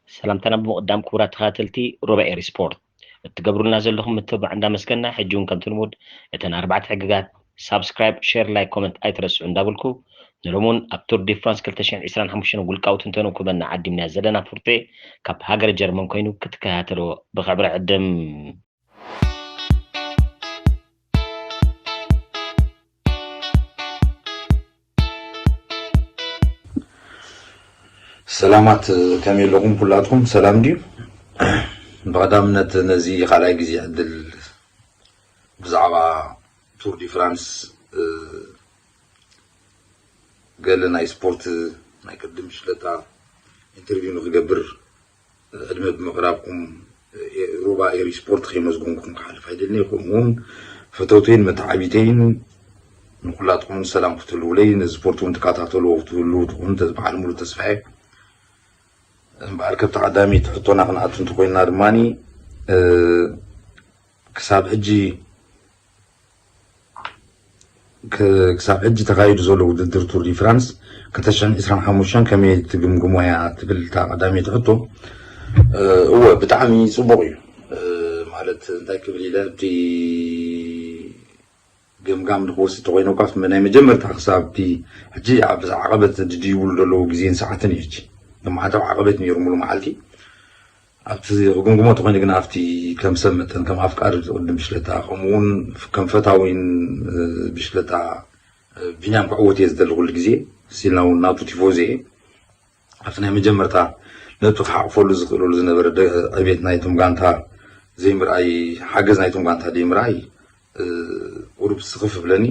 ሰላምታና ብምቕዳም ክቡራት ተኸታተልቲ ሩባ ኤሪ ስፖርት፣ እትገብሩልና ዘለኹም ምትብባዕ እንዳመስገና፣ ሕጂ እውን ከምቲ ልሙድ እተን ኣርባዕተ ሕግጋት ሳብስክራይብ፣ ሼር፣ ላይክ፣ ኮመንት ኣይትረስዑ እንዳበልኩ፣ ንሎሚ እውን ኣብ ቱር ዲ ፍራንስ ክልተ ሽሕን ዕስራን ሓሙሽተን ውልቃዊ ትንተኑ ክበና ዓዲምና ዘለና ፉርቴ ካብ ሃገረ ጀርመን ኮይኑ ክትከታተልዎ ብኽብሪ ዕድም። ሰላማት፣ ከመይ ኣለኹም? ኩላትኩም ሰላም ድዩ? ብቐዳምነት ነዚ ካልኣይ ግዜ ዕድል ብዛዕባ ቱር ዲ ፍራንስ ገለ ናይ ስፖርት ናይ ቅድም ሽለታ ኢንተርቪው ንክገብር ዕድመ ብምቕራብኩም ሩባ ኤሪ ስፖርት ከይመስገንኩም ክሓልፍ ኣይደልን። ከምኡ እውን ፈተውተይን መተዓቢተይን ንኩላትኩም ሰላም ክትህልውለይ፣ ነዚ ስፖርት እውን ትከታተልዎ ክትህልው ትኹን በዓል ሙሉ ተስፋ እየ። እምበኣር ከብቲ ቀዳመይቲ ሕቶና ክንኣቱ እንተኮይንና ድማ ክሳብ ሕጂ ክሳብ ሕጂ ተኻይዱ ዘሎ ውድድር ቱር ዲ ፍራንስ ክልተ ሽሕን ዕስራን ሓሙሽተን ከመይ ትግምግሞ እያ ትብል እታ ቀዳመይቲ ሕቶ። እወ፣ ብጣዕሚ ፅቡቕ እዩ። ማለት እንታይ ክብል ኢለ ኣብቲ ገምጋም ንክወስድ ተኮይነ እኳ ናይ መጀመርታ ክሳብ እቲ ሕጂ ኣብ ዓቐበት ድድይብሉ ዘለዉ ግዜን ሰዓትን እዩ። ሕጂ ንመዓልታዊ ዓቐበት ነይሩ ሙሉ መዓልቲ ኣብቲ ክግምግሞ ተኮይነ ግን ኣብቲ ከም ሰብ መጠን ከም ኣፍቃሪ ዝቅድም ብሽለታ ከምኡ እውን ከም ፈታዊን ብሽለታ ቢንያም ክዕወት እየ ዝደሊ ኩሉ ግዜ ሲልና እውን ናቱ ቲፎዚ እየ። ኣብቲ ናይ መጀመርታ ነቲ ክሓቕፈሉ ዝኽእለሉ ዝነበረ ዕቤት ናይቶም ጋንታ ዘይምርኣይ ሓገዝ ናይቶም ጋንታ ዘይምርኣይ ቁሩብ ስኽፍ ብለኒ።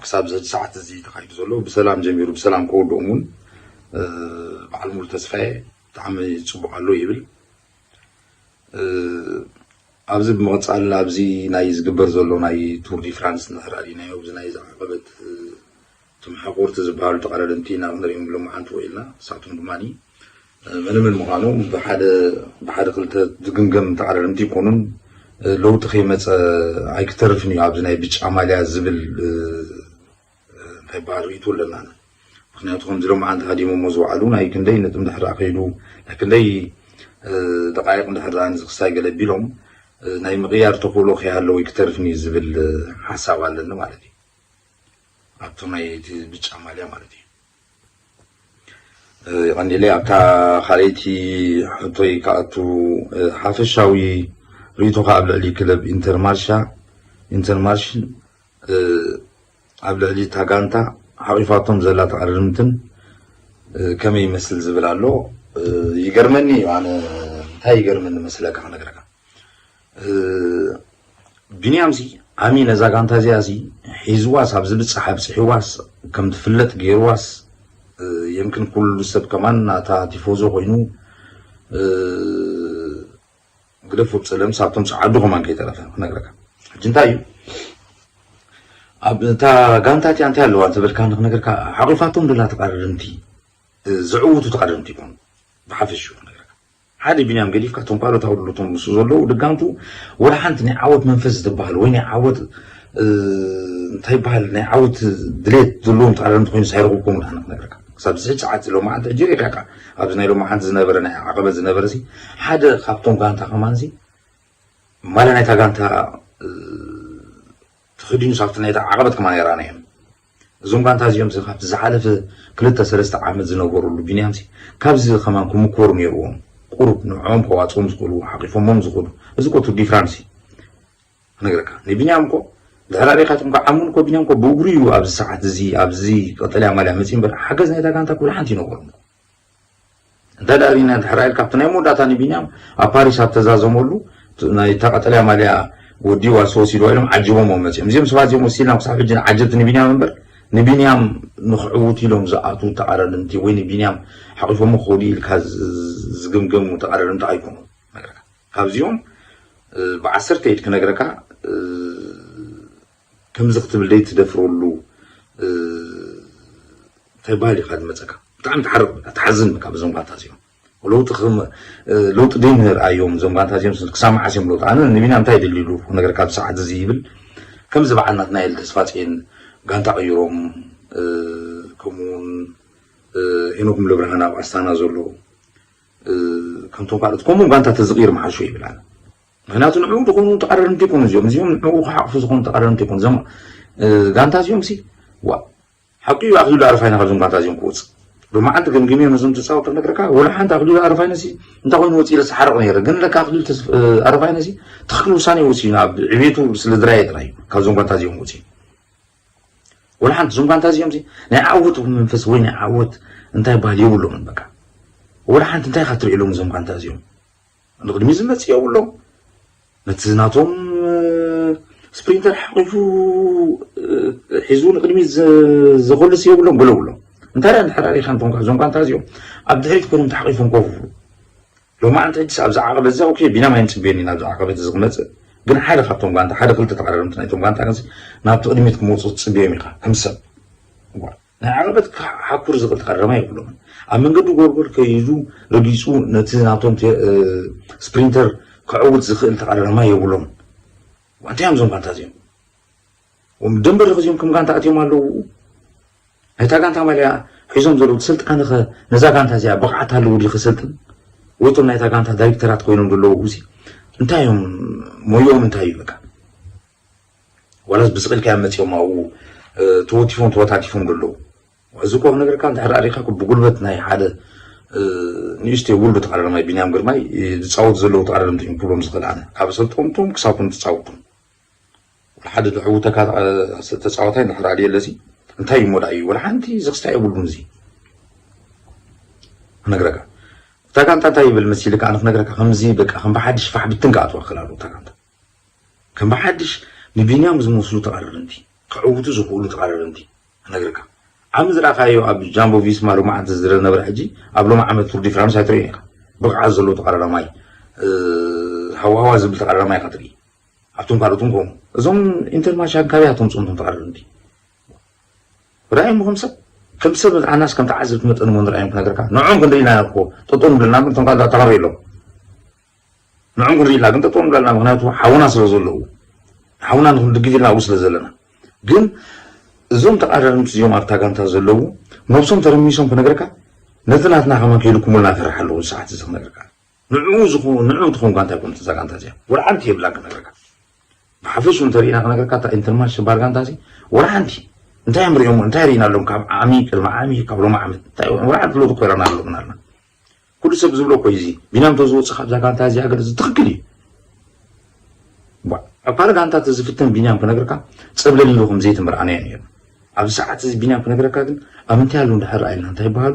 ክሳብ እዚ ሰዓት እዚ ተኻይዱ ዘሎ ብሰላም ጀሚሩ ብሰላም ከወድኦም እውን በዓል ሙሉ ተስፋየ ብጣዕሚ ፅቡቕ ኣሎ ይብል። ኣብዚ ብምቕፃል ኣብዚ ናይ ዝግበር ዘሎ ናይ ቱር ዲ ፍራንስ እንድሕር ሪእናዮ ኣብዚ ናይ ዓቐበት እቶም ሓቆርቲ ዝበሃሉ ተቐዳደምቲ ኢና ክንሪኦም ብሎማዓንቲ ውዒልና። ንሳቶም ድማ መን መን ምዃኖም ብሓደ ብሓደ ክልተ ዝግምገም ተቐዳደምቲ ይኮኑን ለውጢ ከይመፀ ኣይክተርፍን እዩ ኣብዚ ናይ ብጫ ማልያ ዝብል እንታይ በሃል ርእይቶ ኣለና። ምክንያቱ ከምዚ ሎማዓንቲ ሃዲሞሞ ዝወዓሉ ናይ ክንደይ ነጥቢ እንድሕር ከይዱ ናይ ክንደይ ደቃይቕ እንድሕር ንዚ ክስታይ ገለ ቢሎም ናይ ምቕያር ተኽእሎ ከይሃለወ ኣይክተርፍን እዩ ዝብል ሓሳብ ኣለኒ ማለት እዩ። ኣብቶም ናይ እቲ ብጫ ማልያ ማለት እዩ። የቐንየለይ። ኣብታ ካልኣይቲ ሕቶይ ክኣቱ፣ ሓፈሻዊ ርእይቶኻ ኣብ ልዕሊ ክለብ ኢንተርማርሻ ኢንተርማርሽን ኣብ ልዕሊ እታ ጋንታ ሓቒፋቶም ዘላ ተቐዳደምትን ከመይ ይመስል ዝብል ኣሎ። ይገርመኒ እዩ። ኣነ እንታይ ይገርመኒ መስለካ ክነግረካ። ቢንያም ሲ ዓሚ ነዛ ጋንታ እዚኣ ሲ ሒዝዋስ ኣብ ዝብጻሕ ኣብጽሕዋስ ከም ትፍለጥ ገይርዋስ የምክን ኩሉ ሰብ ከማን ናታ ቲፎዞ ኮይኑ ግደፎ ብጸለምስ ኣብቶም ጸዓዱ ከማን ከይተረፈ ክነግረካ። ሕጂ እንታይ እዩ ኣብ እታ ጋንታ እቲኣ እንታይ ኣለዋ እንተበልካ ንክነግርካ ሓቂፋቶም ደላ ተቃረርምቲ ዝዕውቱ ተቃረርምቲ ይኮኑ ብሓፈሽኡ ክነግረካ። ሓደ ቢንያም ገዲፍካ እቶም ካልኦት ኣውርድቶም ምስኡ ዘለዉ ድጋምቱ ወላ ሓንቲ ናይ ዓወት መንፈስ ዝበሃል ወይ ናይ ዓወት እንታይ ይበሃል ናይ ዓወት ድሌት ዘለዎም ተቃረርምቲ ኮይኑ ሳይረኽብኩም ወላ ሓንቲ ክነግረካ። ክሳብ ዝሕጂ ሰዓት ሎማዓንቲ ሕጂ ሪእካካ ኣብዚ ናይ ሎማዓንቲ ዝነበረ ናይ ዓቐበት ዝነበረ ሲ ሓደ ካብቶም ጋንታ ከማን ሲ ማልያ ናይታ ጋንታ ተኸዲኑ ሳብቲ ናይታ ዓቐበት ከማን ኣይረኣናዮን። እዞም ጋንታ እዚኦም ሲ ካብቲ ዝሓለፈ ክልተ ሰለስተ ዓመት ዝነበሩሉ ቢንያም ሲ ካብዚ ከማን ክምኮሩ ነይርዎም። ቁሩብ ንዕኦም ከዋፅኦም ዝኽእሉ ሓቂፎሞም ዝኽእሉ እዚ ኮ ቱር ዲ ፍራንስ እዩ። ክነግረካ ንቢንያም እኮ ድሕር ኣሪኻትኩም ከዓሙን እኮ ቢንያም እኮ ብእግሩ እዩ ኣብዚ ሰዓት እዚ ኣብዚ ቀጠልያ ማልያ መፅኡ እምበር ሓገዝ ናይታ ጋንታ ክብል ሓንቲ ይነበሮም። እንታይ ደኣ ሪና ድሕር ኢልካ ኣብቲ ናይ መወዳእታ ንቢንያም ኣብ ፓሪስ ኣብ ተዛዘመሉ ናይታ ቀጠልያ ማልያ ወዲዋ ሰወሲድዋ ኢሎም ዓጅቦሞ መፅኦም። እዚኦም ሰባት እዚኦም ወሲድና ክሳብ ሕጂ ዓጀብቲ ንቢንያም እምበር ንቢንያም ንክዕውቱ ኢሎም ዝኣትዉ ተቓዳደምቲ ወይ ንቢንያም ሓቂፎሞ ክኸዱ ኢልካ ዝግምገሙ ተቓዳደምቲ ኣይኮኑን። ነግረካ ካብዚኦም ብዓሰርተ ኢድ ክነግረካ ከምዚ ክትብል ደይ ትደፍረሉ እንታይ ባህል ኢኻ ዝመፀካ ብጣዕሚ ትሓርቕ ትሓዝን በቃ ብዞም ጋንታ እዚኦም ለውጢ ለውጢ ደይ ንርኣዮም እዞም ጋንታ እዚኦም ክሳብ መዓስ እዮም ለውጢ ኣነ ንቢና እንታይ ደልይሉ ክነግረካ ኣብዚ ሰዓት እዚ ይብል ከምዚ በዓል ናትና የል ተስፋፅየን ጋንታ ቀይሮም ከምኡውን ሄኖክ ሙሉብርሃን ኣብ ኣስታና ዘሎ ከምቶም ካልኦት ከምኡ ጋንታ ተዝቕይር መሓሾ ይብል ኣነ። ምክንያቱ ንዕኡ ዝኾኑ ተቐረርንቲ ይኮኑ እዚኦም እዚኦም ንዕኡ ክሓቕፉ ዝኾኑ ተቐረርንቲ ይኮኑ እዞም ጋንታ እዚኦም ሲ ዋ ሓቂ እዩ። ኣክሊሉ ኣረፋይነ ካብዞም ጋንታ እዚኦም ክወፅእ ብመዓልቲ ገምግሜ ነዞም ተፃወቲ ነግረካ ወላ ሓንቲ ኣክሊሉ ኣረፋይነ ሲ እንታይ ኮይኑ ወፂኢ ለሰሓርቕ ነይረ ግን ለካ ኣክሊሉ ኣረፋይነ ሲ ትክክል ውሳኔ ወፂኡ ናብ ዕቤቱ ስለ ዝራየ ጥራይ እዩ ካብዞም ጋንታ እዚኦም ወፂኡ። ወላ ሓንቲ እዞም ጋንታ እዚኦም ናይ ዓወት መንፈስ ወይ ናይ ዓወት እንታይ ባህል የብሎምን። በቃ ወላ ሓንቲ እንታይ ኢኻ ትርእየሎም እዞም ጋንታ እዚኦም ንቕድሚ ዝመጽእ የብሎም። ነቲ ናቶም ስፕሪንተር ሓቂፉ ሒዙ ንቕድሚ ዘኮልስ የብሎም ገለ ብሎም እንታይ ዳ እንድሕር ሪኻ ንቶም እዞም ጋንታ እዚኦም ኣብ ድሕሪት ኮይኖም ተሓቂፎም ኮፍ ይብሉ። ሎማዓንቲ ሕጅስ ኣብዚ ዓቐበት እዛ ኦኬ ቢናም ኣይንፅበየኒ ናብዚ ዓቐበት እዚ ክመፅእ ግን ሓደ ካብቶም ጋንታ ሓደ ክልተ ተቐዳደምቲ ናይቶም ጋንታ ግን ናብቲ ቅድሚት ክመፁ ትፅበዮም ኢኻ ከም ሰብ። ናይ ዓቐበት ሓኩር ዝኽእል ተቐዳዳማይ የብሎምን። ኣብ መንገዲ ጎልጎል ከይዱ ረጊፁ ነቲ ናቶም ስፕሪንተር ከዕውት ዝኽእል ተቐዳዳማይ የብሎምን። እንታይ እዮም እዞም ጋንታ እዚኦም? ደንበሪ ኸዚኦም ከም ጋንታ ኣትዮም ኣለዉ። ናይታ ጋንታ ማልያ ሒዞም ዘለዉ ስልጣንኸ ነዛ ጋንታ እዚኣ ብቕዓት ኣለዉ ድዩ ክሰልጥን? ወይቶም ናይታ ጋንታ ዳይሬክተራት ኮይኖም ዘለዉ እዚ እንታይ እዮም ሞዮም እንታይ እዩ በቃ ዋላስ ብስቕ ኢልካ እዮም መፂኦም ኣብኡ ተወቲፎም ተወታቲፎም ዘለዉ። እዚ እኮ ክነግረካ እንድሕር ኣሪኻ ብጉልበት ናይ ሓደ ንእሽተይ ውሉድ ተቓዳዳማይ ቢንያም ግርማይ ዝፃወቱ ዘለዉ ተቓዳደምቲ እዮም ክብሎም ዝኽእል ኣነ ካብ ሰልጠንቶም ክሳብቶም ትፃወቶም ሓደ ዝዕውተካ ተፃዋታይ እንድሕር ኣልየለሲ እንታይ እሞ ደኣ እዩ ወላ ሓንቲ ዝኽስታ የብሉን እዚ ክነግረካ እታ ጋንታ እንታይ ይብል መሲልካ ኣነ ክነግረካ ከምዚ በቃ ከም ብሓድሽ ፋሕ ብትን ክኣትዋ ክላሉ እታ ጋንታ ከም ብሓድሽ ንቢንያም ዝመስሉ ተቐረርንቲ ክዕውቱ ዝኽእሉ ተቐረርንቲ ክነግርካ ዓሚ ዝረኣኻዮ ኣብ ጃምቦ ቪስማ ሎማዓንቲ ዝነበረ ሕጂ ኣብ ሎማ ዓመት ቱር ዲ ፍራንስ ኣይትርእዮን ኢኻ ብቕዓት ዘለዎ ተቐረራማይ ሃዋሃዋ ዝብል ተቐረራማይ ኢኻ ትርኢ ኣብቶም ካልኦትን ከምኡ እዞም ኢንተርማሻን ካበይ ኣቶም ፅምቶም ተቐረርንቲ ራእዮም ከም ሰብ ከም ሰብ ኣናስ ከም ተዓዘብቲ መጠን እሞ ንራእዮም ክነግርካ ንዕኦም ክንርኢ ኢና እኮ ጠጠው ንብለና እቶም ካልኦት ተቐርብ የሎም ንዕኦም ክንርኢ ኢልና ግን ጠጠው ንብለና ምክንያቱ ሓውና ስለ ዘለዉ ሓውና ንክንድግፍ ኢልና ኣብኡ ስለ ዘለና ግን እዞም ተቃዳድምቲ እዚኦም ኣብታ ጋንታ ዘለዉ ነብሶም ተረሚሶም ክነግረካ ነቲ ናትና ከማን ከይልኩሙልና ፈርሕ ኣለኹ ሰዓት እዚ ክነግረካ ንዕኡ ዝኾ ንዕኡ ትኾን ጋንታ ይኮን እዛ ጋንታ እዚኣ ወላ ሓንቲ የብላን ክነግረካ ብሓፈሹ እንተሪኢና ክነግረካ እታ ኢንተርማሽ ባር ጋንታ እዚ ወላ ሓንቲ እንታይ እዮም ሪኦም እንታይ ሪኢና ኣለዎም ካብ ዓሚ ቅድሚ ዓሚ ካብ ሎማ ዓመት እንታይ ወላ ሓንቲ ለውጢ ኮይራና ኣለኹም ኣለና ኩሉ ሰብ ዝብሎ እኮ እዚ ቢናም ተዝወፅእ ካብዛ ጋንታ እዚኣ ገለ ትኽክል እዩ ኣብ ካልእ ጋንታ ተዝፍተን ቢንያም ክነግርካ ፀብለል ኢሉ ከም ዘይትምርኣናዮ ነይሩ ኣብዚ ሰዓት እዚ ቢንያም ክነግረካ ግን ኣብ ምንታይ ኣሎ እንድሕር ርኣየልና እንታይ ይበሃሉ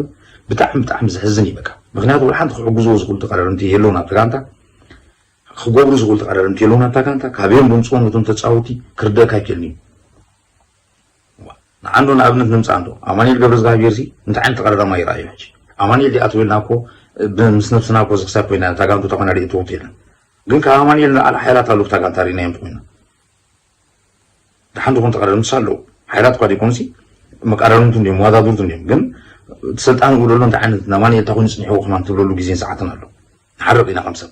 ብጣዕሚ ብጣዕሚ ዘሕዝን እዩ በቃ ምክንያቱ ወላ ሓንቲ ክሕግዝዎ ዝኽእሉ ተቐዳደምቲ የለውን ኣብቲ ጋንታ ክገብሩ ዝኽእሉ ተቐዳደምቲ የለውን ኣብታ ጋንታ ካበዮም ድምፅዎም ነቶም ተፃወቲ ክርደእካ ኣይክእልን እዩ ንዓንዶ ንኣብነት ንምፃ እንዶ ኣማኒኤል ገብረዝጋብሔር ሲ እንታይ ዓይነት ተቐዳዳማይ ይረኣዩ ሕጂ ኣማኒኤል ዲኣ ትብልና እኮ ምስ ነብስና እኮ ዝክሳብ ኮይና እታ ጋንቱ ተኾና ርእትዎ የለን ግን ካብ ኣማኒኤል ንላዕሊ ሓይላት ኣሉ ብታ ጋንታ ርኢናዮም ትኮይና ድሓን ዝኾኑ ተቐዳደምትስ ኣለዉ ሓይላት እኳ ደይኮኑሲ መቃረርምቱ እንዲዮም መዋዳድርቱ እንዲዮም ግን እቲ ስልጣን ውለሎ እንታይ ዓይነት ንኣማኒኤል እንታይ ኮይኑ ፅኒሕዎ ከማን ትብለሉ ግዜን ሰዓትን ኣሎ ንሓርቕ ኢና ከም ሰብ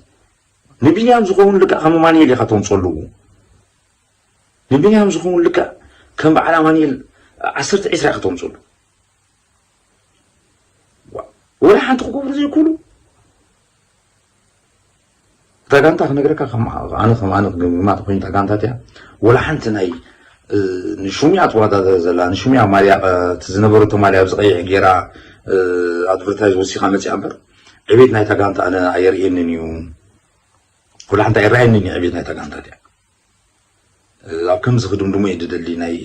ንቢንያም ዝኸውን ልክዕ ከም ኣማኒኤል ኢኻ ተምፅኦ ኣለዉ ንቢንያም ዝኸውን ልክዕ ከም በዓል ኣማኒኤል ዓሰርተ ዒስራ ኢኻ ተምፅሉ ወላ ሓንቲ ክገብሩ ዘይክእሉ እታ ጋንታ ክነግረካ ኣነ ከም ኣነ ክግምግማ ተኮይኑ እታ ጋንታ እቲያ ወላ ሓንቲ ናይ ንሹምያ ትወዳደር ዘላ ንሹምያ ማልያ ዝነበረቶ ማልያ ኣብዚ ቀይሕ ገይራ ኣድቨርታይዝ ወሲኻ መፅያ እምበር ዕቤት ናይታ ጋንታ ኣነ ኣየርእየንን እዩ ወላ ሓንቲ ኣይረኣየንን እዩ ዕቤት ናይታ ጋንታ እቲያ ኣብ ከምዚ ክድምድሞ እየ ድደሊ ናይ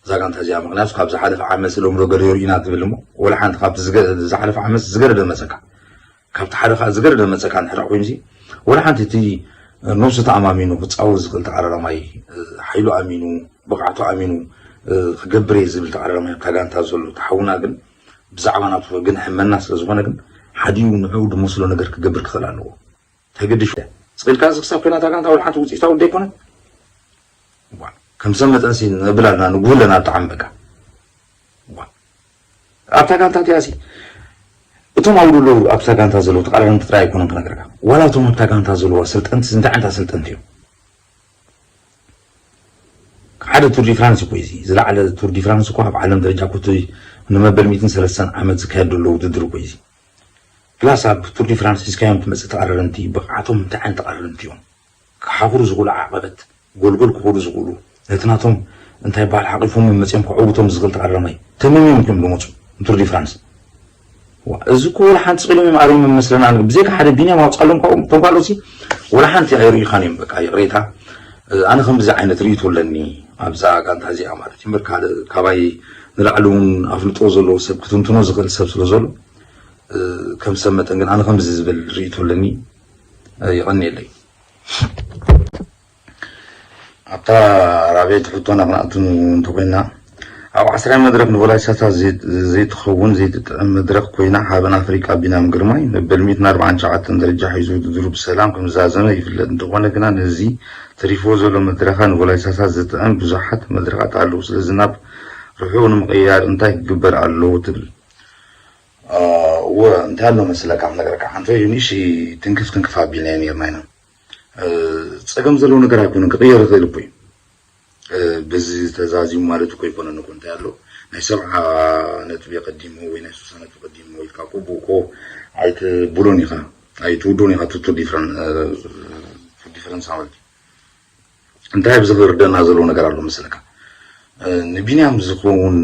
እዛ ጋንታ እዚኣ ምክንያቱ ካብ ዝሓለፈ ዓመት ሎም ዶ ገለ ሪኢና ትብል እሞ ወላ ሓንቲ ካብቲ ዝሓለፈ ዓመት ዝገደደ መፀካ ካብቲ ሓደ ከዓ ዝገደደ መፀካ እንድሕር ኮይኑሲ ወላ ሓንቲ እቲ ነብሱ ተኣማሚኑ ክፃወት ዝኽእል ተዓራራማይ ሓይሉ ኣሚኑ ብቕዓቱ ኣሚኑ ክገብር እየ ዝብል ተዓራራማይ ኣብታ ጋንታ ዘሎ ተሓውና ግን ብዛዕባ ናቱ ግን ሕመና ስለ ዝኾነ ግን ሓዲኡ ንዕኡ ድመስሎ ነገር ክገብር ክኽእል ኣለዎ ተገድሹ ስቕ ኢልካ እዚ ክሳብ ኮይና እታ ጋንታ ወላ ሓንቲ ውፅኢታዊ ዘይኮነት ከም ሰብ መጠንሲ ነብል ኣለና ንጉህ ኣለና ብጣዕሚ በቃ ኣብታ ጋንታ እቲኣ ሲ እቶም ኣብኡ ዘለዉ ኣብታ ጋንታ ዘለዉ ተቃራረንቲ ጥራይ ኣይኮኑን ክነግረካ ዋላ እቶም ኣብታ ጋንታ ዘለዉ ኣሰልጠንቲ እንታይ ዓይነት ኣሰልጠንቲ እዮም ሓደ ቱር ዲ ፍራንስ እኮ እዚ ዝለዓለ ቱር ዲ ፍራንስ እኮ ኣብ ዓለም ደረጃ ኮቲ ንመበል ሚትን ሰለስተን ዓመት ዝካየድ ዘሎ ውድድር እኮ እዚ ፕላስ ኣብ ቱር ዲ ፍራንስ ሒዝካዮም ትመፅእ ተቐረረምቲ ብቕዓቶም እንታይ ዓይነት ተቐረረምቲ እዮም? ክሓኽሩ ዝኽእሉ ዓቐበት ጎልጎል ክኸዱ ዝኽእሉ ነቲ ናቶም እንታይ በሃል ሓቒፎም መፅኦም ከዕውቶም ዝኽእል ተቐረረማይ ተመሚዮም እዮም ዝመፁ ንቱር ዲ ፍራንስ። ዋ፣ እዚ እኮ ወላ ሓንቲ ስቕ ኢሎም እዮም ኣርዮም መስለና። ብዘይካ ሓደ ቢንያም ኣውፃሎም ካብኡ እቶም ካልኦትሲ ወላ ሓንቲ ኣይርኢኻን እዮም። በቃ ይቕሬታ፣ ኣነ ከምዚ ዓይነት ርእይቶ ኣለኒ ኣብዛ ጋንታ እዚኣ ማለት እዩ። እምበር ካልእ ካባይ ንላዕሊ እውን ኣፍልጦ ዘለዎ ሰብ ክትንትኖ ዝኽእል ሰብ ስለ ዘሎ ከም ሰብ መጠን ግን ኣነ ከምዚ ዝብል ርእይቶ ኣለኒ። ይቐንየለይ። ኣብታ ራብዐይቲ ሕቶና ክንኣቱ እንተኮይና፣ ኣብ ዓስራይ መድረክ ንቮላይሳታ ዘይትኸውን ዘይትጥዕም መድረክ ኮይና ሓበን ኣፍሪቃ ቢናም ግርማይ መበል ሚእትን ኣርባዓን ትሽዓተን ደረጃ ሒዙ ውድድሩ ብሰላም ከም ዝዛዘመ ይፍለጥ። እንተኾነ ግና ነዚ ተሪፍዎ ዘሎ መድረኻ ንቮላይሳታ ዝጥዕም ብዙሓት መድረኻት ኣለዉ። ስለዚ ናብ ርሑቕ ንምቕያር እንታይ ክግበር ኣለዎ ትብል? እወ እንታይ ኣሎ መሰለካ ክነግረካ ሓንቶ እዩ ንእሽተይ ትንክፍ ትንክፍ ኣቢልና ነርና ኢና። ጸገም ዘለዎ ነገር ኣይኮነን፣ ክቕየር ይኽእል እኮ እዩ። በዚ ተዛዚሙ ማለት እኮ ኣይኮነን እኮ እንታይ ኣሎ ናይ ሰብዓ ነጥቢ ቀዲሞ ወይ ናይ ስሳ ነጥቢ ቀዲሞ ኢልካ እኮ ብእኮ ኣይትብሎን ኢኻ ኣይትውዶን ኢኻ ቱር ዲፈረንሳ ማለት እዩ። እንታይ ኣብዚ ክርደና ዘለዎ ነገር ኣሎ መስለካ? ንቢንያም ዝኸውን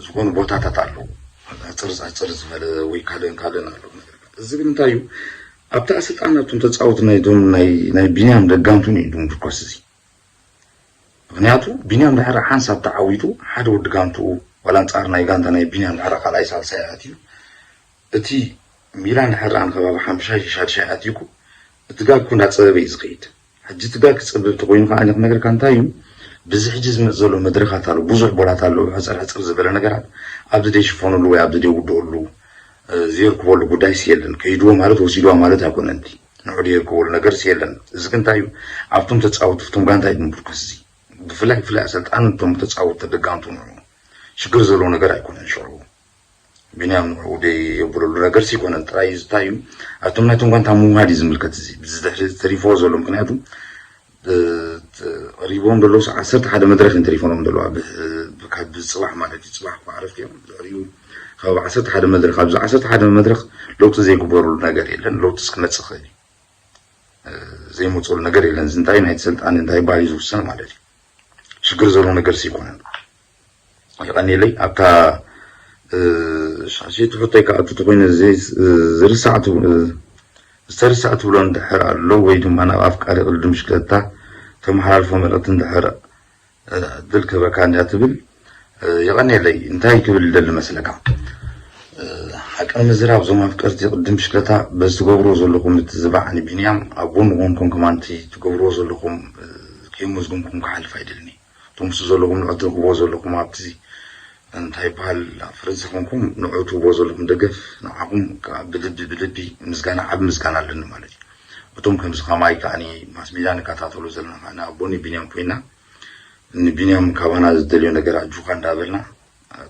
ዝኾኑ ቦታታት ኣለዉ። ሕፅር ሕፅር ዝበለ ወይ ካልእን ካልእን ኣለዉ ነገር እዚ ግን እንታይ እዩ ኣብቲ ኣሰልጣን ኣብቶም ተፃወቲ ናይቶም ናይ ቢንያም ደጋምቱን እዩ ድምርኮስ እዚ። ምክንያቱ ቢንያም ድሕሪ ሓንሳብ ተዓዊቱ ሓደ ወዲ ጋንትኡ ዋላ ኣንፃር ናይ ጋንታ ናይ ቢንያም ድሕሪ ካልኣይ ሳልሳይ ኣትዩ እቲ ሚላን ድሕሪ ኣን ከባቢ ሓምሻይ ሻድሻይ ኣትዩኩ እቲ ጋግ እንዳፀበበ እዩ ዝኸይድ። ሕጂ እቲ ጋግ ክፀብብ ተኮይኑ ከዓ ክነግረካ እንታይ እዩ ብዚ ሕጂ ዝመፅ ዘሎ መድረካት ኣሎ ብዙሕ ቦላት ኣሎ ሕፅር ሕፅር ዝበለ ነገራት ኣብዚ ደይ ሽፈኑሉ ወይ ኣብዚ ደይ ውድእሉ ዘይርክበሉ ጉዳይ የለን። ከይድዎ ማለት ወሲድዋ ማለት ኣይኮነን። ንዑ ዘይርክበሉ ነገር የለን። እዚ ግን እንታይ እዩ ኣብቶም ተፃወቲ ፍቶም ጋንታ እዩ ምርኮስ እዚ ብፍላይ ብፍላይ ኣሰልጣን እቶም ተፃወቲ ደጋምቱ ንዑ ሽግር ዘለዎ ነገር ኣይኮነን ሽዑ ቢንያም ንዕኡ ደይ የብለሉ ነገር ሲኮነን ጥራይ እዩ ዝታይ እዩ ኣብቶም ናይቶም ጋንታ ምውሃድ እዩ ዝምልከት እዚ ብዚ ድሕሪ ተሪፎ ዘሎ ምክንያቱ ሪቦም ደለዉ ዓሰርተ ሓደ መድረክ እንተሪፎኖም ደለዋ ካብ ብፅባሕ ማለት እዩ ፅባሕ እኮ ዓረፍቲ እዮም ድሕሪኡ ካብ ዓሰርተ ሓደ መድረክ ኣብዚ ዓሰርተ ሓደ መድረክ ለውጢ ዘይግበሩሉ ነገር የለን ለውጢ እስክመፅእ ክእል እዩ ዘይመፅሉ ነገር የለን እዚ እንታይ ናይ ሰልጣን እንታይ ባል እዩ ዝውሰን ማለት እዩ ሽግር ዘሎ ነገር ይኮነን የቐንየለይ ኣብታ ሻሸይቲ ሕቶይ ክኣቱ ተኮይነ ዝርሳዕ ዝተርሳዕ ትብሎ እንድሕር ኣሎ ወይ ድማ ናብ ኣፍቃሪ ቅድድም ሽክለታ ተመሓላልፎ መልእክቲ እንድሕር እድል ክህበካ እንድያ ትብል የቐንየለይ እንታይ ክብል ደሊ መስለካ ሓቂ ንምዝራብ እዞም ኣፍቀርቲ ቅድድም ብሽክለታ በዚ ትገብርዎ ዘለኹም ምትዝባዕ ንቢንያም ኣብ ጎኒ ኮንኩም ከማን እቲ ትገብርዎ ዘለኹም ከይመዝገምኩም ክሓልፍ ኣይደልን እየ እቶም ምስ ዘለኹም ንዑ ትረኽብዎ ዘለኹም ኣብቲ እንታይ ይበሃል ኣብ ፈረንሳ ኮንኩም ንዑ ትህብዎ ዘለኹም ደገፍ ንዓኹም ከዓ ብልቢ ብልቢ ምስጋና ዓቢ ምስጋና ኣለኒ ማለት እዩ እቶም ከምዚ ከማይ ከዓኒ ማስ ሜድያ ንከታተሎ ዘለና ከዓኒ ኣብ ጎኒ ቢንያም ኮይና ንቢንያም ካባና ዝደልዮ ነገር ኣጆኻ እንዳበልና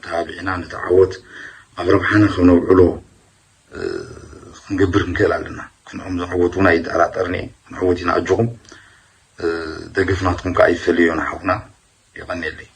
ተባቢዕና ነቲ ዓወት ኣብ ረብሓና ከም ነውዕሎ ክንገብር ክንክእል ኣለና ክንኦም ዝዕወት እውን ኣይጠራጠርን እየ ክንዕወት ኢና ኣጆኹም ደገፍ ናትኩም ከዓ ይፈለዮ ንሓውና የቐንየለይ